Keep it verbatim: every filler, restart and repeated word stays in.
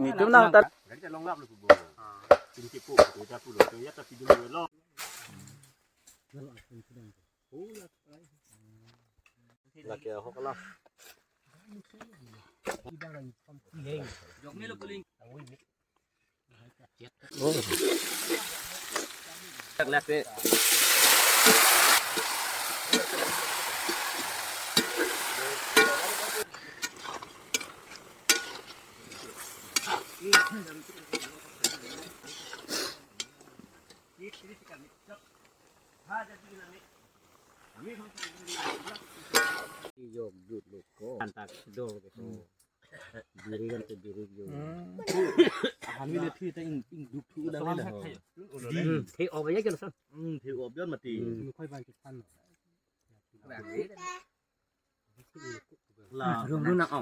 Netum nangta. Gari ta longlap lo pubo. Tim kipu, kita pulo, kita pidum lo. Laki ahok la. Yok dut lo ko. Antak dol ke ko. Diri kan ke diri yo. Hami le phi ta ing, ing duk thu la la. Di. Hmm, the ob ya kan sa. Hmm, the ob yon mati. Hmm. Khoi ban ki phan. La. Rum rum na o.